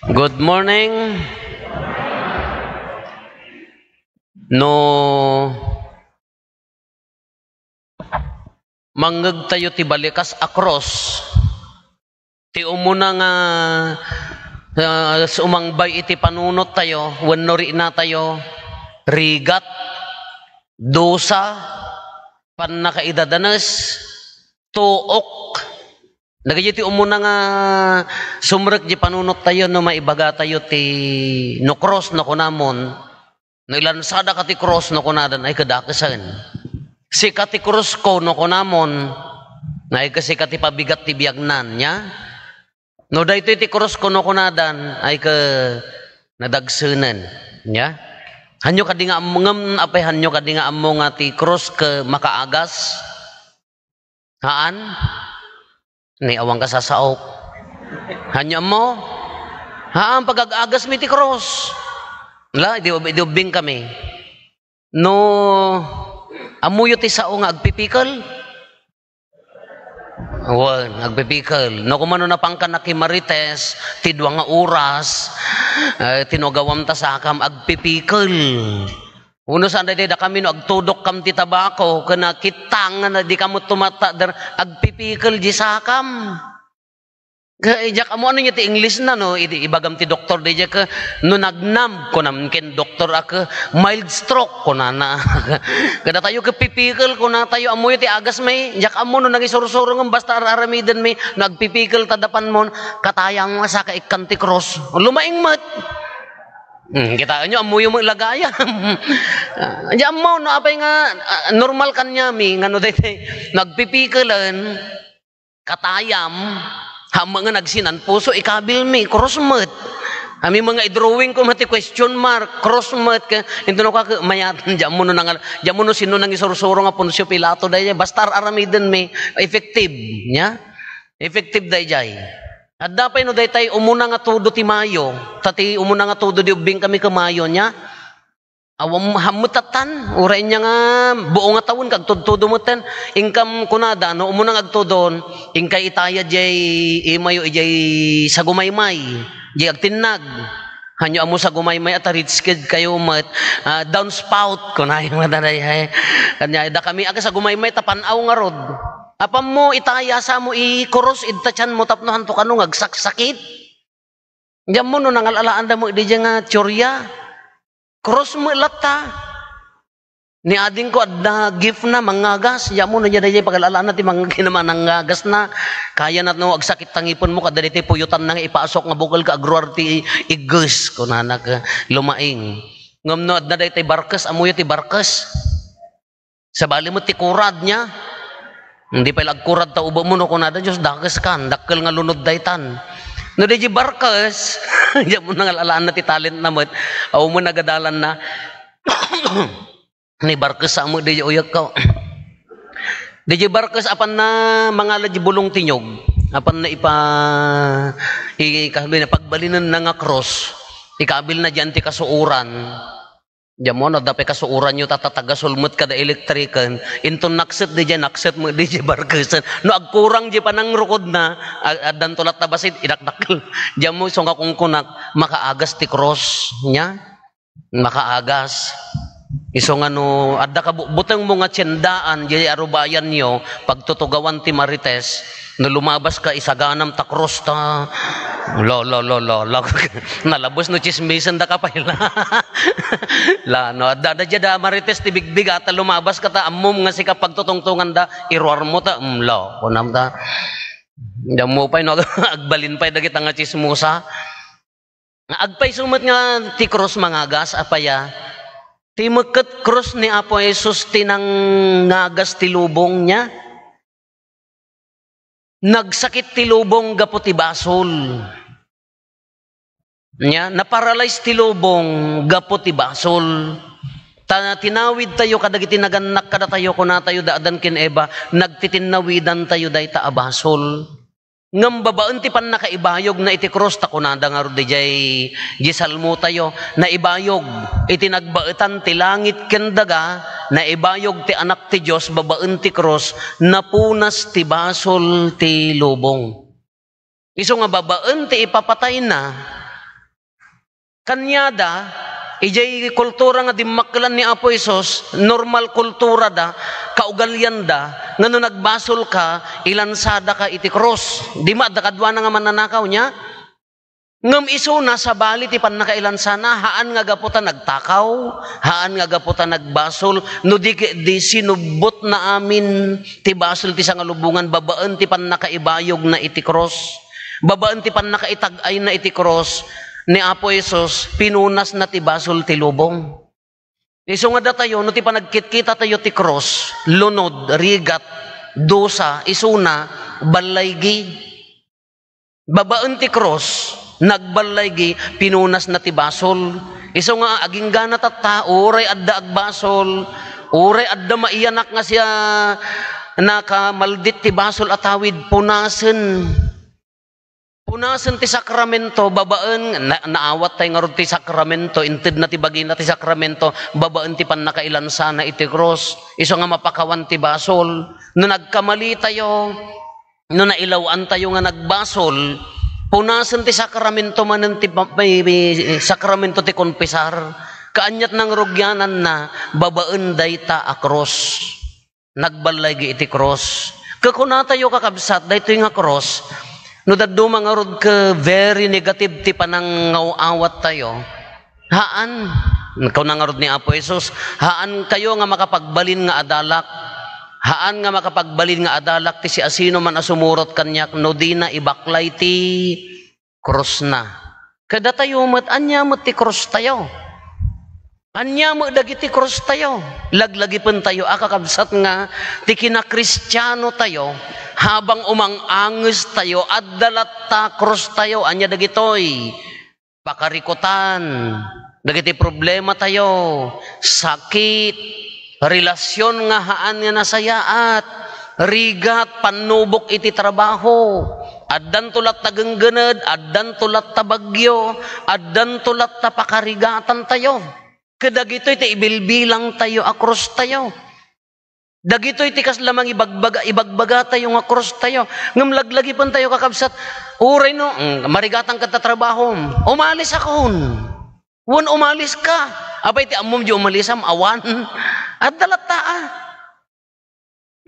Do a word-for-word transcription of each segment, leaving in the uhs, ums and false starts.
Good morning. No mangngegtayo ti balikas a krus, ti umuna nga, ah, sumangbay iti panunottayo wenno riinatayo, rigat, dusa, pannakaidadanes, tuok. Dagiti umuna nga sumrek di panunottayo no maibagatayo ti no krus no kunamon, no ilansadaka ti krus no kunadan, ay, kadakesen. Sika ti krusko no kunamon, ay, kasika ti pabigat ti biagnan, nya? No daytoy ti krusko no kunadan, ay, ka nadagsenen, nya? Hanyo kadi nga ammo, ngem apay hanyo kadi nga ammo nga ti krus ke makaagas? Haan? Ni awan ka sasaok. Hanyo ammo? Haan, pagag-agas mi ti krus. La, di, di ubbing kami. No, ammoyo ti sao nga agpipikel? Wen, agpipikel. No, kumano napangka nakimarites, ti dua nga oras, eh, tinugawam ta sakam, agpipikel. Uno saan daytoy dakami no agtudokkam ti tabako, ken nakittang nga na di kamo tumatta-, der-, agpipikel di sakam. Ka, eh, diak ammo ano niya ti English na, no? Idi ibagam ti doktor, di diak, eh, no nagnam, kunam ken doktor, ak, eh, mild stroke, kunana. Kada tayo ke pipikel, kuna tayo, ammo ti agas may, diak ammo no nangisursuro ngem basta ar-aramiden mi, no agpipikel ta dapan mon, katayam nga saka ikkan ti cross. Lumaing met. Hmm, kitaenyo, ammoyo met lagaya. Ah, di ammo, no, apay nga, ah, normal kanyami, nga no, daytoy, nagpipikelen, katayam, hammo nga nagsinan puso, ikabil mi, cross met. Ami mga i-drawing ko, mati question mark, cross met, ka, ito no ka, mayatan, di ammo no, nangal-, di ammo no, sino nang isursuro nga Poncio Pilato, daytoy, basta ar-aramiden mi, effective, nya? Effective, dayjay. Adda pay no daytay umuna nga tudo ti Mayo, ta ti umuna nga tudo di ubbing kami ka Mayo, nya? Awam, hammet tattan, uray nya nga buo nga tawen, kag tudtudo metten. Inkam kunada, no, umuna nga agtudon, inkay itaya jay imayo, ijay sagumaymay, jay agtinnag. Hanyo ammo sagumaymay, at rich kid kayo met, ah, downspout, kunayo nga danay, eh. Kanya, da kami, aga sagumaymay, tapan-aw ngarud. Apam mo, itaya sa mo, i-cross, idta tiyan mo, tapno hanto kano, ngagsaksakit. Diyan mo, no, nangal-alaan da mo, di dyan nga, teorya. Cross mo, latta. Ni ading ko, adda gift na, mangagas. Diyan mo, no, diyan, diyan, pagal-alaan na, ti mang-, kinamanangagas na. Kaya na, no, agsakit tangipan mo, kada dito'y puyutan na nga, ipasok nga bukal ka, agruar ti igges, kunana ka, lumaing. Ngam no, adda daytoy barkes, amuyo ti barkes. Sabali met ti kurad niya. Hindi pa ilagkurad ta ubo mo, no, kunada, Diyos, dakes kan, dakkel nga lunod daytan. No, di di barkes, diyan mo nangal-alaan na ti talent na met. Aw mo nagadalan na. Ni barkes sa mo, di di uyag ka. Di di barkes, apan na mangala di bulong tinyog. Apan na ipa, i-, kasabi na, pagbalinen na nga cross. Ikabil na diyan ti kasuuran. Diyan mo, no, dapay kasuuran yo, tatatagasol met kada elektriken. Inton nakset, di diyan, nakset mo, di diyan barkesen. No, agkurang di panangrukod na, a-, addan tulat na basit, idakdakkel. Diyan mo, iso nga kungkunak, makaagas ti cross niya. Makaagas. Iso nga no, adda ka bu-, buteng mo nga tiyendaan, di arubayan yo, pagtutugawan ti Marites, no lumabas ka, isaganam ta cross ta. Lo, lo, lo, lo, lo. Nalabos no chismisen da ka pay la. La, no, adda, adda, diyan da Marites ti bigbigat, ta lumabas ka ta, ammom nga sika pagtutungtungan da, iruar mo ta, mm, lo, kunam ta. Diyan mo pay, no, agbalin pay, dagita nga chismosa. Nga agpayso met nga ti cross mangagas, apaya? Ti mekket cross ni Apo Jesus ti nangagas ti lubong niya. Nagsakit ti lubong gapu ti basol. Nya, naparalyze ti lubong gapu ti basol. Ta tinawid tayo kadagiti nagannak kadatayo, kunatayo da Adan ken Eva, nagtitinnawidan tayo dayta a basol. Ngem babaen ti pannakaibayogna iti krus, ta kunada ngarud idiay, di Salmo tayo, naibayog iti nagbaetan ti langit ken daga, naibayog ti Anak ti Dios babaen ti krus, napunas ti basol ti lubong. Isu nga babaen ti ipapatayna, kaniada, idiay kultura nga dimmakkelan ni Apo Jesus, normal kulturada, kaugalianda, nga no nagbasolka, ilansadaka iti krus. Di met adda kaduana nga mannanakaw, ania? Ngem isuna, sabali ti pannakailansana, haan nga gapu ta nagtakaw, haan nga gapu ta nagbasol, no di, di sinubbotna amin ti basol ti sangalubongan babaen ti pannakaibayogna iti krus. Babaen ti pannakaitag-ayna iti krus ni Apo Jesus, pinunasna ti basol ti lubong. Isu nga datayo, no ti panagkitkitatayo ti krus, lunod, rigat, dusa, isuna, ballaygi. Babaen ti krus, nagballaygi, pinunasna ti basol. Isu nga, aginggana tatta, uray adda agbasol, uray adda maiyanak nga siya nakamaldit ti basol a tawid, punasen. Punasen ti sakramento, babaen, na, naawattay ngarud ti sakramento, intedna ti bagina ti sakramento, babaen ti pannakailansana iti krus. Isu nga mapakawan ti basol. No nagkamalitayo, no nailaw-antayo nga nagbasol, punasen ti sakramento manen ti pa-, may, may sakramento ti konfesar. Kaaniat nangrugiananna, babaen dayta a krus. Nagballaygi iti krus. Kakunatayo, kakabsat, daytoy nga krus, no dadduma ngarud ket very negative ti panangaw-awattayo, haan, kuna ngarud ni Apo Jesus, "Haan kayo nga makapagbalin nga adalak. Haan nga makapagbalin nga adalak ti siasinoman a sumurot kaniak no dina ibaklay ti krusna." Kadatayo met, ania met ti krustayo? Ania met dagiti krustayo? Laglagipentayo a, kakabsat, nga ti kinakristianotayo, habang umang-angestayo, adda latta krustayo. Ania dagitoy? Pakarikutan, dagiti problematayo, sakit, relasyon nga haan nga nasayaat, rigat, pannubok iti trabaho, addanto latta genggened, addanto latta bagyo, addanto latta pakarigatantayo. Kadagitoy ti ibilbilangtayo a krustayo. Dagitoy ti kasla mangibagbaga, ibagbagatayo nga krustayo. Ngem laglagipentayo, kakabsat, uray no, mm, marigatan kadta trabahom, umalis akon. Wen umalis ka. Apay ti ammom di umalisam? Awan. Adda latta, a.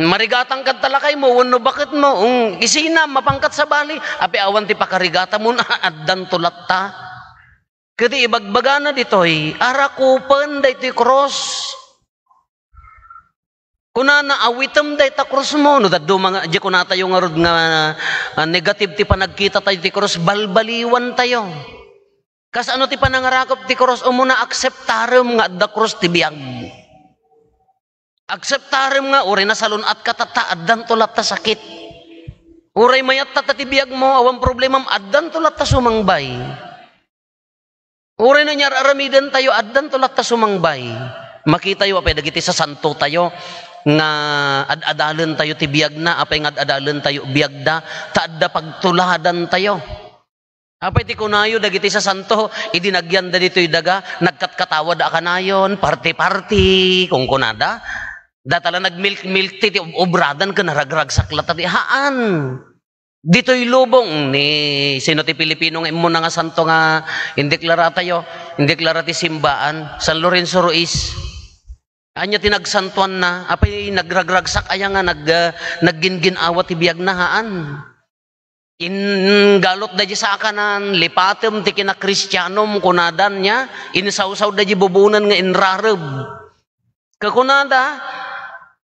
Marigatan kadta lakaymo, wenno baketmo, mm, isina, mapankat sabali. Apay awan ti pakarigatamon, addanto latta. Ket ibagbagana ditoy, arakupen daytoy krus. Kunana, "Awitem dayta krusmo." No dadduma nga, di kunatayo ngarud nga, ah, negative ti panagkitatayo ti krus, balbaliwantayo. Kasano ti panangarakup ti krus? Umuna, akseptarem nga adda krus ti biag. Akseptarem nga uray nasalun-atka tatta, addanto latta sakit. Uray mayat tatta ti biagmo, awan problemam, addanto latta sumangbay. Uray no inyar-aramidentayo, addanto latta sumangbay. Makitayo, apay dagiti sasantotayo nga ad-adalentayo ti biagna, apay nga ad-adalentayo biagda, ta adda pagtuladantayo. Apay ti kunayo dagiti sasanto, idi nagyanda ditoy daga, nagkatkatawada a kanayon, party-party, kunkunada. Data la nagmilk-milk ti, ti ob-, obradan ken naragragsak latta ti, haan. Ditoy lubong ni sino ti Pilipino nga immuna nga santo nga indeklaratayo, indeklara ti simbaan, San Lorenzo Ruiz. Ania ti nagsantuanna? Apay nagragragsak aya nga nag-, ah, naggingin-awa ti biagna, haan? Inggalutda di saakanan, "Lipatem ti kinakristianom," kunadan nia, insawsawda di bubunen nga inrareb. Kakunada,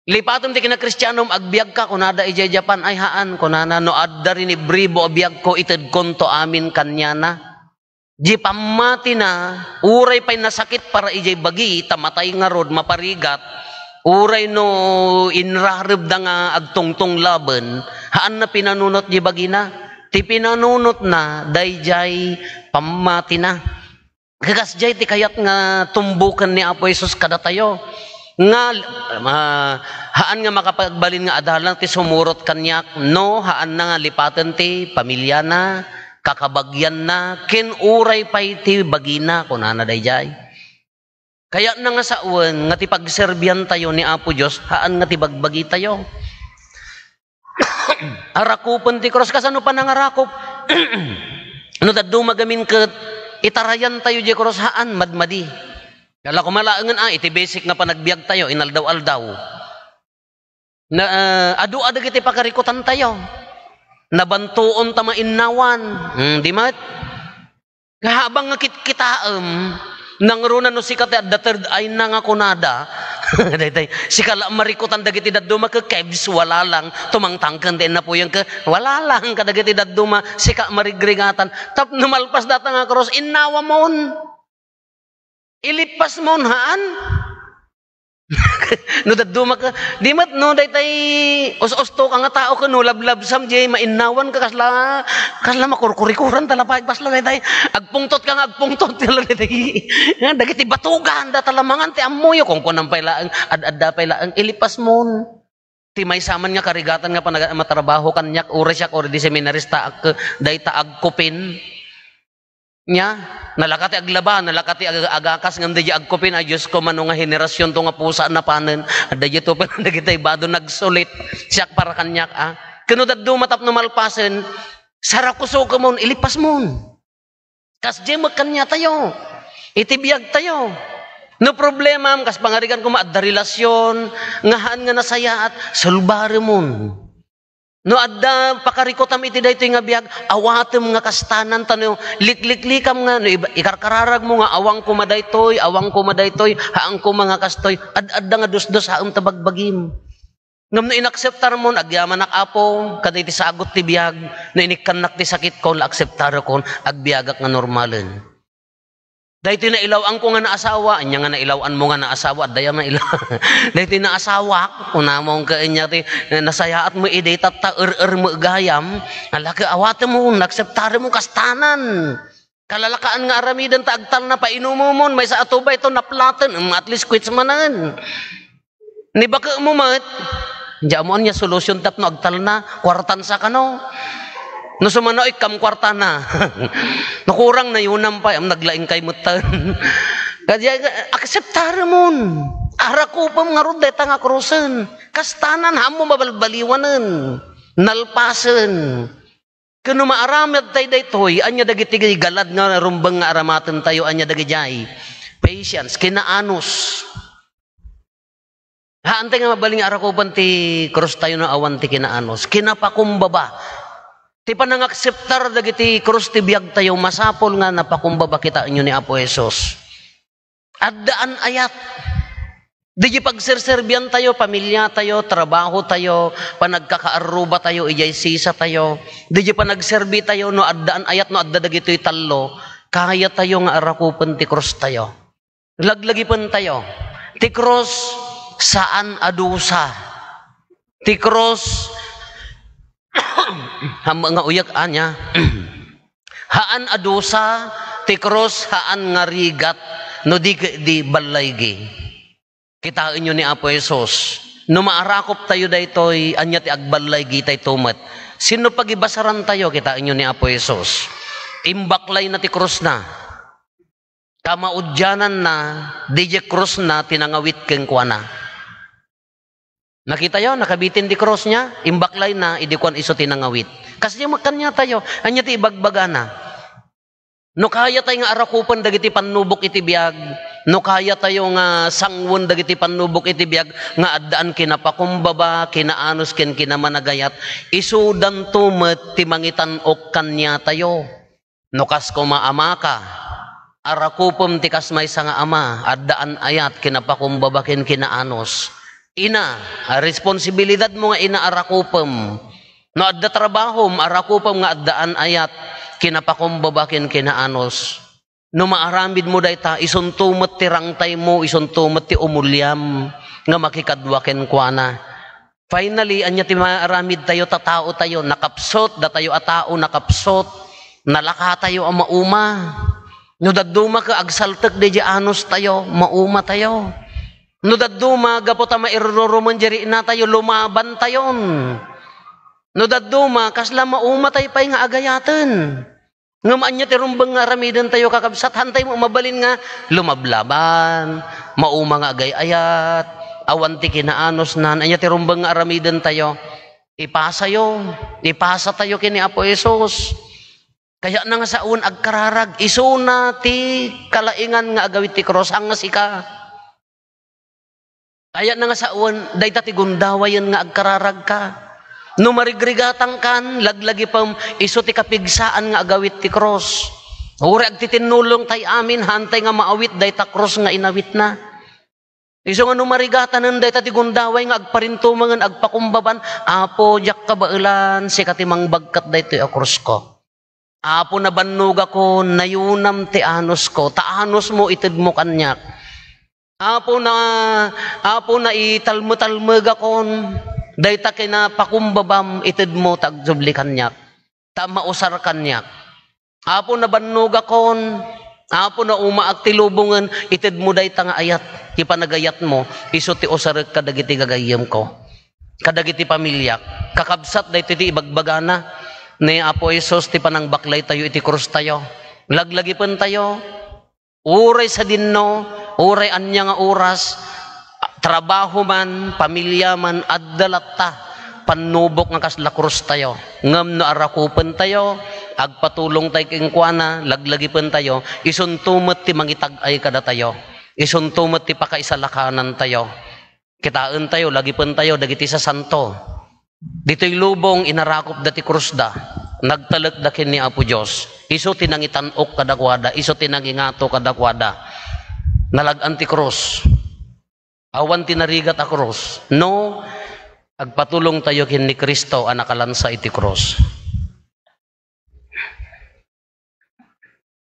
"Lipatem ti kinakristianom, agbiagka," kunada idiay Japan. "Ay, haan," kunana, "no adda rinibribo a biagko, itedkonto amin kaniana." Di pammatina, uray pay nasakit para idiay bagi, ta matay ngarud, maparigat, uray no inrarebda nga agtungtunglaben, haanna pinanunot di bagina. Ti pinanunotna, daydiay pammatina. Kasdiay ti kayat nga tumboken ni Apo Jesus kadatayo, nga, ah, haan nga makapagbalin nga adalan ti sumurot kaniak, no, haanna nga lipaten ti pamiliana, kakabagianna, ken uray pay ti bagina, kunana daydiay. Kayatna nga sawen nga ti pagserbiantayo ni Apo Dios, haan nga ti bagbagitayo. Arakupen ti krus. Kasano panangarakup? No dadduma gamin ket itarayan tayo diay krus, haan, madmadi. Ala, kumalaengen a, iti basic nga panagbiag tayo, inaldaw-aldaw. Na, ah, adu a dagiti pakarikutan tayo. Nabantuon ta mainnawan. Hmm, di met? Kahabang nga kitkitaem, nangruna no sika ti adda third eye na nga kunada. Daytay, sika la marikutan dagiti dadduma ket kebs, wala lang, tumangtangken ti innapuyen ket, wala lang kadagiti dadduma, sika marigrigatan. Tapno malpas data nga krus, innawamon. Ilippasmon, haan? No dadduma ka, di met no, daytay us-usto ka nga tao ken no lablabsam, di mainnawan ka, kasla, kasla makurkurikuran ta la pay, kasla daytay, agpungtot ka nga agpungtot ka la daytay. Nga, dagiti batugan, data lamangan ti ammoyo, kunkunam pay laeng, ad-adda pay laeng, ilippasmon. Ti maysa man nga karigatan nga panaga-, matrabaho kaniak, uray siak, uray di seminarista, ak-, dayta agkupin. Nya, nalaka ti aglaba, nalaka ti ag-, agakas, ngem daydi agkupin, ay, Dios ko, mano nga henerasion to nga pusa a napanen. Adda diay to pay dagiti bado nagsulit. Siak para kaniak, a. Ken no dadduma tapno malpasen, sarakusokemon, ilippasmon. Kasdiay met kaniatayo. Iti biagtayo. No problemam, kas pangarigan koma, adda relasion, nga haan nga nasayaat, solbaremon. No adda pakarikutam iti daytoy nga biag, awatem nga kastanan, ta no likliklikam nga, no iba-, ikarkararagmo nga awan koma daytoy, awan koma daytoy, haan koma nga kastoy, ad-adda nga dusdusaem ta bagbagim. Ngem no inakseptarmon, agyamanak, Apo, kada iti sagut ti biag, no inikkannak ti sakitko, la akseptarekon, agbiagak nga normalen. Daytoy nailaw-anko nga naasawa, ania nga nailaw-anmo nga naasawa, adda ya maila-, daytoy naasawak, kunamon ket ania ti nasayaatmo idi tatta, er-er mo gayam, ala ket awatemon, akseptaremon kastanan. Kalalakaan nga aramiden ta agtalna, painumomon, maysa a tubay to naplaten, em, at least quits manen. Ni baketmo met, diay ammo ania solution tapno agtalna, kuartan sa kano. No sumano, ikkam kuartana. No kurang, nayunam pay, am naglaingkay metten. Kadi, akseptaremon. Arakupem ngarud dayta nga krusen. Kastanan, haanmo mabalbaliwanen. Nalpasen. Ken no maaramid tay daytoy, ania dagiti galad nga rumbeng nga aramatentayo, ania dagidiay? Patience, kinaanus. Haantay nga mabalin nga arakupen ti krustayo no awan ti kinaanus. Kinapakumbaba. Ti panangakseptar dagiti krus ti biagtayo, masapul nga napakumbaba, kitaenyo ni Apo Jesus. Addaan ayat. Diay pagserserbiantayo, pamiliatayo, trabahotayo, panagkakaarrubatayo idiay sisatayo, diay panagserbitayo, no addaan ayat, no adda dagitoy tallo, kayatayo nga arakupen ti krustayo. Laglagipentayo. Ti krus, saan a dusa. Ti krus, ham-, nga uyek ania. Haan a dusa, ti krus, haan nga rigat, no di ket di ballaygi. Kitaenyo ni Apo Jesus. No maarakuptayo daytoy, ania ti agballaygi tay tumet? Sinno pagibasarantayo, kitaenyo ni Apo Jesus. Imbaklayna ti krusna. Kamaudiananna, diay krusna ti nangawit kenkuana. Nakitayo, nakabitin ti krusna, imbaklayna, idi kuan isu ti nangawit. Kasdiay met kaniatayo, ania ti ibagbagana? No kayatay nga arakupen dagiti pannubok iti biag, no kayatayo nga sanguen dagiti pannubok iti biag nga addaan kinapakumbaba, kinaanus, ken kinamanagayat, isudanto met ti mangitan-ok kaniatayo. No kas koma amaka, arakupem ti kas maysa nga ama, addaan ayat, kinapakumbaba ken kinaanus. Ina, a responsibilidadmo nga ina, arakupem. No adda trabahom, arakupem nga addaan ayat, kinapakumbaba ken kinaanus. No maaramidmo dayta, isunto met ti rangtaymo, isunto met ti umuliam nga makikadua kenkuana. Finally, ania ti maaramidtayo ta taotayo? Nakapsut, datayo a tao, nakapsut. Nalakatayo a mauma. No dadduma ket agsaltek diay anustayo, maumatayo. No dadduma, gapu ta mairrurumen diay riinatayo, lumabantayon. No dadduma, kasla maumatay pay nga agayaten. Ngem ania ti rumbeng nga aramidentayo, kakabsat? Hantay mo mabalin nga lumablaban, mauma nga agay-ayat, awan ti kinaanusnan. Ania ti rumbeng nga aramidentayo? Ipasayo, ipasatayo ken ni Apo Jesus. Kayatna nga sawen agkararag, isuna ti kalaingan nga agawid ti krus, haan nga sika. Kayatna nga sawen, dayta ti gundawayen nga agkararagka. No marigrigatangkan, laglagipem, isu ti kapigsaan nga agawid ti krus. Uray agtitinnulong tay amin, haantay nga maawit dayta krus nga inawitna. Isu nga no marigatanen dayta ti gundaway nga agparintumengen, agpakumbaban, Apo, diak kabaelan, sika ti mangbagkat daytoy a krusko. Apo, nabannogakon, nayunam ti anusko, ta anusmo itedmo kaniak. Apo, na, Apo, naitalmetalmegakon, dayta kinapakumbabam itedmo ta agsubli kaniak, ta mausar kaniak. Apo, nabannogakon, Apo, naumaak ti lubongen, itedmo dayta nga ayat, ti panagayatmo, isu ti usarek kadagiti gagayyemko, kadagiti pamiliak. Kakabsat, daytoy ti ibagbagana ni Apo Jesus ti panangbaklaytayo iti krustayo. Laglagipentayo, uray sadinno, uray ania nga oras, trabaho man, pamilia man, adda latta pannubok nga kasla krustayo. Ngem no arakupentayo, agpatulongtayo kenkuana, laglagipentayo, isunto met ti mangitag-ay kadatayo. Isunto met ti pakaisalakanantayo. Kitaentayo, lagipentayo dagiti sasanto. Ditoy lubong, inarakupda ti krusda. Nagtalekda ken ni Apo Dios. Isu ti nangitan-ok kadakuada, isu ti nangingato kadakuada. Nalag-an ti krus. Awan ti narigat a krus. No, agpatulongtayo ken ni Cristo a nakalansa iti krus.